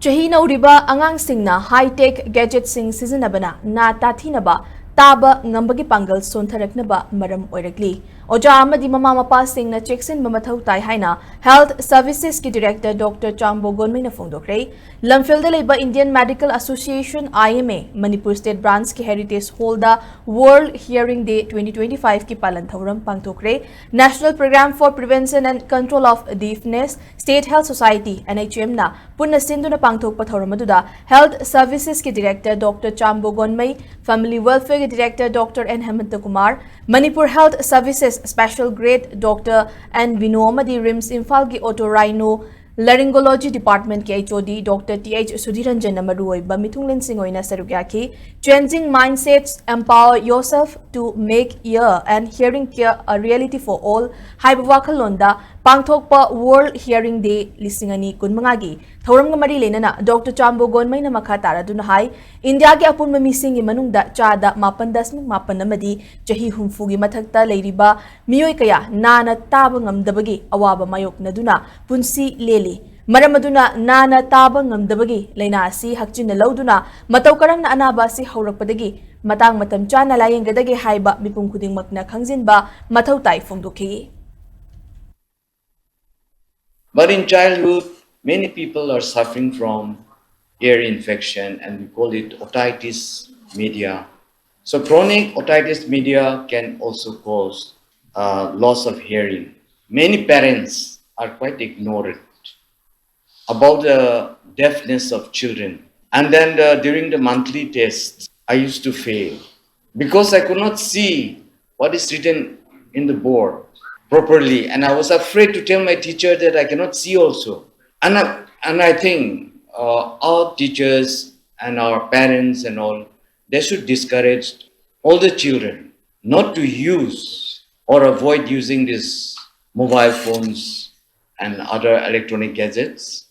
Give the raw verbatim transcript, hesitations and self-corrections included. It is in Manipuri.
ꯆꯍꯤ ꯅꯧꯔꯤꯕ ꯑꯉꯥꯡꯁꯤꯡꯅ high-tech gadget-ꯁꯤꯡ ꯁꯤꯖꯤꯟꯅꯕꯅ ꯅꯥ ꯇꯥꯊꯤꯅꯕ, ꯇꯥꯕ ꯉꯝꯕꯒꯤ ꯄꯥꯡꯒꯜ ꯁꯣꯟꯊꯔꯛꯅꯕ ꯃꯔꯝ ꯑꯣꯏꯔꯛꯂꯤ꯫ ꯑꯣꯖꯥ ꯑꯃꯗꯤ ꯃꯃꯥ ꯃꯄꯥꯁꯤꯡꯅ ꯆꯦꯛꯁꯤꯟꯕ ꯃꯊꯧ ꯇꯥꯏ ꯍꯥꯏꯅ Health Services-ꯀꯤ Director Doctor ꯆꯥꯝꯕꯣ ꯒꯣꯟꯃꯩꯅ ꯐꯣꯡꯗꯣꯛꯈ꯭ꯔꯦ꯫ ꯂꯝꯐꯦꯜꯗ ꯂꯩꯕ Indian Medical Association, I M A, Manipur State Branch-ꯀꯤ Heritage Hall-ꯗ World Hearing Day twenty twenty-five-ꯀꯤ ꯄꯥꯂꯟ ꯊꯧꯔꯝ ꯄꯥꯡꯊꯣꯛꯈ꯭ꯔꯦ꯫ National Program for Prevention and Control of Deafness, State Health Society, N H M-ꯅ ꯄꯨꯟꯅ ꯁꯤꯟꯗꯨꯅ ꯄꯥꯡꯊꯣꯛꯄ ꯊꯧꯔꯝ ꯑꯗꯨꯗ Health Services-ꯀꯤ Director Doctor ꯆꯥꯝꯕꯣ ꯒꯣꯟꯃꯩ, Family Welfare-ꯒꯤ Director Doctor N ꯍꯦꯃꯟꯇ Kumar, Manipur Health Services Special Grade Doctor N ꯕꯤꯅꯣ ꯑꯃꯗꯤ RIMS ꯏꯝꯐꯥꯜꯒꯤ Otorhinolaryngology Department-ꯀꯤ H O D Doctor T H ꯁꯨꯙꯤꯔꯟꯖꯟꯅ ꯃꯔꯨꯑꯣꯏꯕ ꯃꯤꯊꯨꯡꯂꯦꯟꯁꯤꯡ ꯑꯣꯏꯅ ꯁꯔꯨꯛ ꯌꯥꯈꯤ꯫ Changing Mindsets, Empower Yourself to Make Ear and Hearing Care a Reality for All ꯍꯥꯏꯕ ꯋꯥꯈꯜꯂꯣꯟꯗ ꯄꯥꯡꯊꯣꯛꯄ World Hearing Day ꯂꯤꯁꯤꯡ ꯑꯅꯤ ꯀꯨꯟꯃꯉꯥꯒꯤ ꯊꯧꯔꯝꯒ ꯃꯔꯤ ꯂꯩꯅꯅ Doctor ꯆꯥꯝꯕꯣ ꯒꯣꯟꯃꯩꯅ ꯃꯈꯥ ꯇꯥꯔꯗꯨꯅ ꯍꯥꯏ, ꯏꯟꯗꯤꯌꯥꯒꯤ ꯑꯄꯨꯟꯕ ꯃꯤꯁꯤꯡꯒꯤ ꯃꯅꯨꯡꯗ ꯆꯥꯗ ꯃꯥꯄꯟ ꯗꯁꯃꯤꯛ ꯃꯥꯄꯟ ꯑꯃꯗꯤ ꯆꯍꯤ ꯍꯨꯝꯐꯨꯒꯤ ꯃꯊꯛꯇ ꯂꯩꯔꯤꯕ ꯃꯤꯑꯣꯏ ꯀꯌꯥ ꯅꯥꯅ ꯇꯥꯕ ꯉꯝꯗꯕꯒꯤ ꯑꯋꯥꯕ ꯃꯥꯌꯣꯛꯅꯗꯨꯅ ꯄꯨꯟꯁꯤ ꯂꯦꯜꯂꯤ꯫ ꯃꯔꯝ ꯑꯗꯨꯅ ꯅꯥꯅ ꯇꯥꯕ ꯉꯝꯗꯕꯒꯤ ꯂꯥꯏꯅꯥ ꯑꯁꯤ ꯍꯛꯆꯤꯟꯅ ꯂꯧꯗꯨꯅ ꯃꯇꯧ ꯀꯔꯝꯅ ꯑꯅꯥꯕ ꯑꯁꯤ ꯍꯧꯔꯛꯄꯗꯒꯤ ꯃꯇꯥꯡ ꯃꯇꯝ ꯆꯥꯅ ꯂꯥꯌꯦꯡꯒꯗꯒꯦ ꯍꯥꯏꯕ ꯃꯤꯄꯨꯝ ꯈꯨꯗꯤꯡꯃꯛꯅ ꯈꯪꯖꯤꯟꯕ ꯃꯊꯧ ꯇꯥꯏ ꯐꯣꯡꯗꯣꯛꯈꯤ꯫ But in childhood, many people are suffering from ear infection, and we call it otitis media. So chronic otitis media can also cause uh, loss of hearing. Many parents are quite ignorant about the deafness of children. And then the, during the monthly test, I used to fail because I could not see what is written in the board properly. And I was afraid to tell my teacher that I cannot see also. And I, and I think uh, our teachers and our parents and all, they should discourage all the children not to use or avoid using these mobile phones and other electronic gadgets.